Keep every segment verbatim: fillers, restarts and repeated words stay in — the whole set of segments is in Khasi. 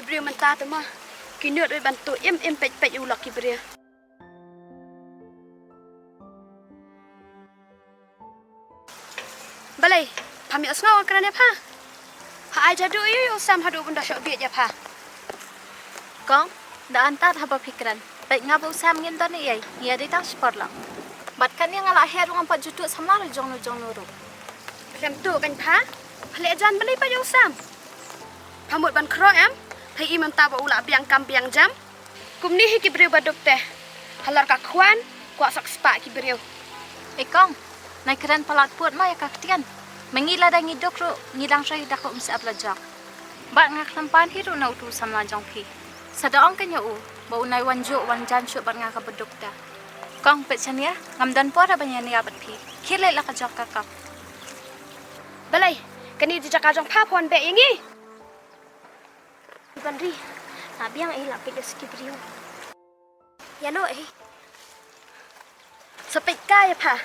Briew mynta te ma, ki nud ruh ban tuh im im peit peit ïa u lok ki briew. Balei, pham ïohsngew nga kren ïa pha? Ha ai jadu ïa u Sam haduh ban da shoh bieit ïa pha. Kong, da anta haba phi kren. Peit nga bad u Sam ngim don ei ei, ngi ïa dei tang shipor lang. Bad kane nga la heh ruh ngam pat ju tuh samla ruh jong no jong no ruh. Khlem tuh kan pha? Pha leh jan balei pat ïa u Sam? Pha mut ban khroh em? Pha i mynta ba u la biang kam biang jam. Kumne hi ki briew baduk te. Halor ka khwan, kwah sok spah ki briew. E kong, nai kren palat put ma ïa ka ktien. Ma ngi lada ngi duk ruh, ngi dang sha ïa da ka um sep la jong. Bad nga khlem pan hi ruh na utu u samla jong phi. Sa da ong kane ïa u, ba u nai wan juh wan jan shuh bad nga ka baduk te. Kong peit shane, ngam don por ban ïa nia bad phi. Khie leit la ka jong ka kam. Balei, kane dei jaka jong pha pha wan beh ïa ngi. Ban ri, la biang ei la peit ïa u sa ki briew. Ïa no ei. Sa peit ka ïa pha.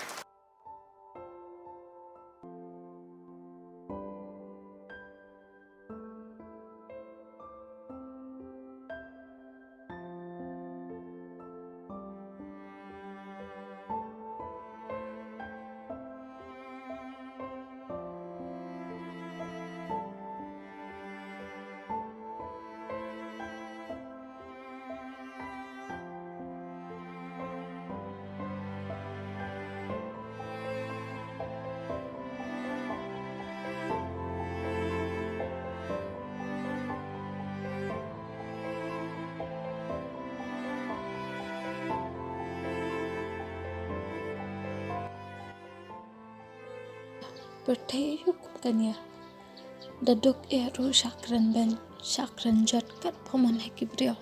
Pyrthei ïa u kum kane. Da duk eh ruh sha kren beiñ, sha kren jot kat pha mon ha ki briew.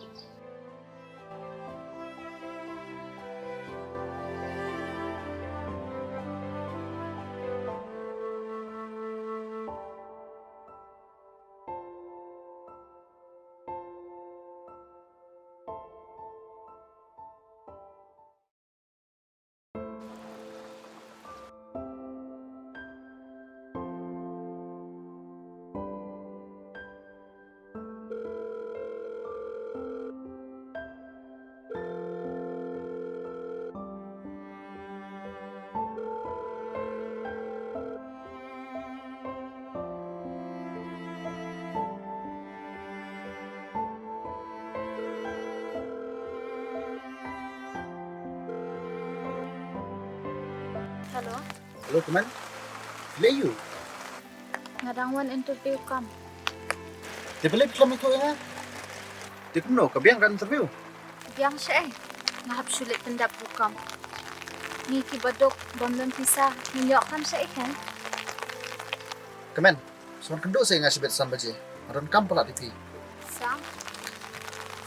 Hello. Hello, Kmen. Lei ïu. Nga dang wan interview kam. Te balei phi khlem ïathuh ïa nga? Te kumno, ka biang ka interview? Biang shaei? Nga hap shu leit pyndep rukom. Ngi ki baduk bym don pisa, ngin ïoh kam shaei kan? Kmen, sa wan kynduh sa ïa nga shibit san baje. Nga donkam palat ïa phi. Sam,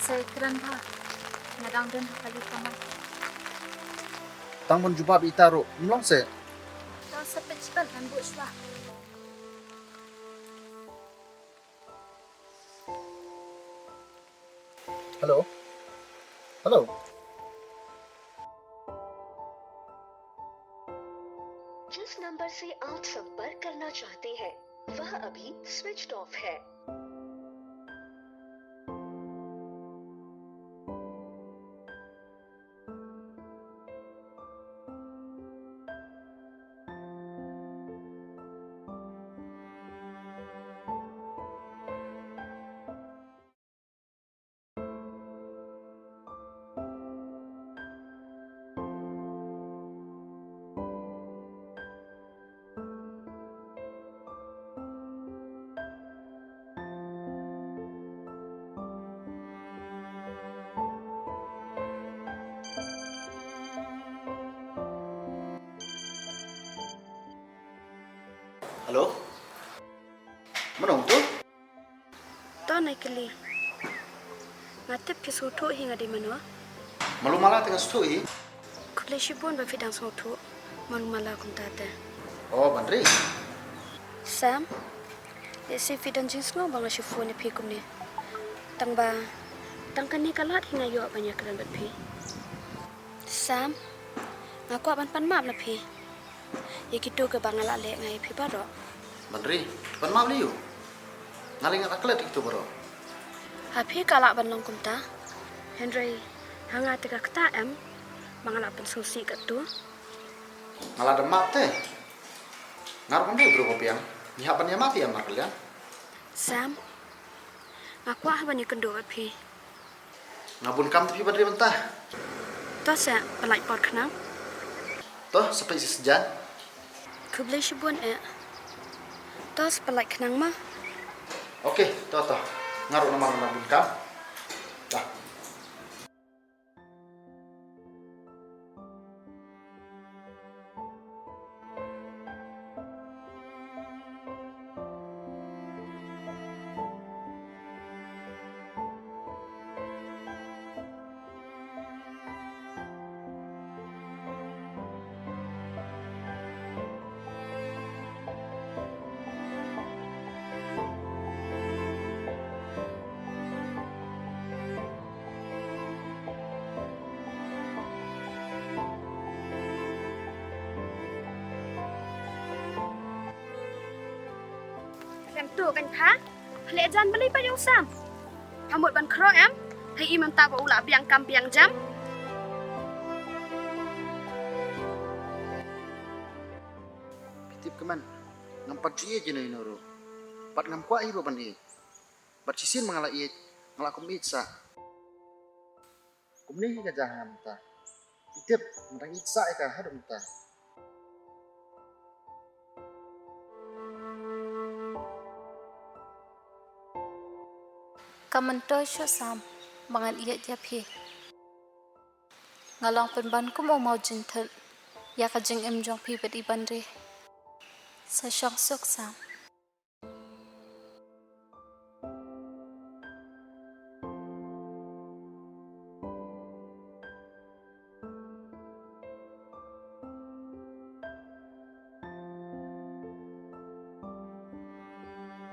sa ïakren bha. Nga dang don ha kali kamai. Tang ban jubab ïa ita ruh, ym long se. Tang sa pynshbat ngan buh shuwa. Hello. Hello. जिस नंबर से आप संपर्क करना चाहते हैं, वह अभी स्विच्ड ऑफ है। Hello. Mano to? To nai kylli. Nga tip phi sngewthuh hi nga dei mano. Malu mala te nga sngewthuh hi. Khublei shibun ba phi dang sngewthuh. Malu mala kumta te. Oh, Banri. Sam. Lehse phi don jingsngew ba nga shu phone ïa phi kumne. Tang ba tang kane ka lad hi nga ïoh ban ïakren bad phi. Sam. Nga kwah ban pan map na phi. Ïa kito kiba nga la leh nga ïa phi baroh. Banri, pan map lei ïu. Nga lei nga la klet ïa kito baroh. Ha phi ka lah ban long kumta. Hynrei ha nga te ka kata em ba nga lah pynsngewsih katto. Nga lah da map te. Nga ruh kam dei u briew ba biang. Ngi hap ban ïa map ïa Marlian. Sam, nga kwah ban ïakynduh bad phi. Nga bun kam te phi ban ri mynta. To sa pynlait por khnang. To sa peit shisien. Khublei shibun eh. To sa pynlait khnang ma. Okay, to to. Nga ruh namar nga bun kam. To. Em tu kan tha. Hle jan beli pa yong sam. Hamut ban khro em. Hai i mynta ba u la biang kam biang jam. Phi tip kmen, ngam pat ju ïeit ïa no ïa no ruh. Bad ngam kwah ïa ruh ban ïeit. Bad shisien ma nga la ïeit, nga la kum ïeit sa. Kumne hi ka jaka mynta. Phi tip, nga dang ïeit sa ïa ka haduh mynta. Ka myntoi shuh sam ba ngan ïeit ïa phi. Nga long pynban kum u maw jingthut ïa ka jingim jong phi bad i Banri. Sa shong suk sam.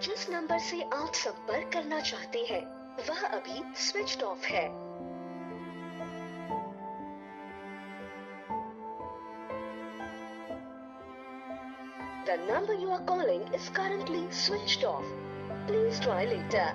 जिस नंबर से आप संपर्क करना चाहते हैं, वह अभी स्विच्ड ऑफ है। The number you are calling is currently switched off. Please try later.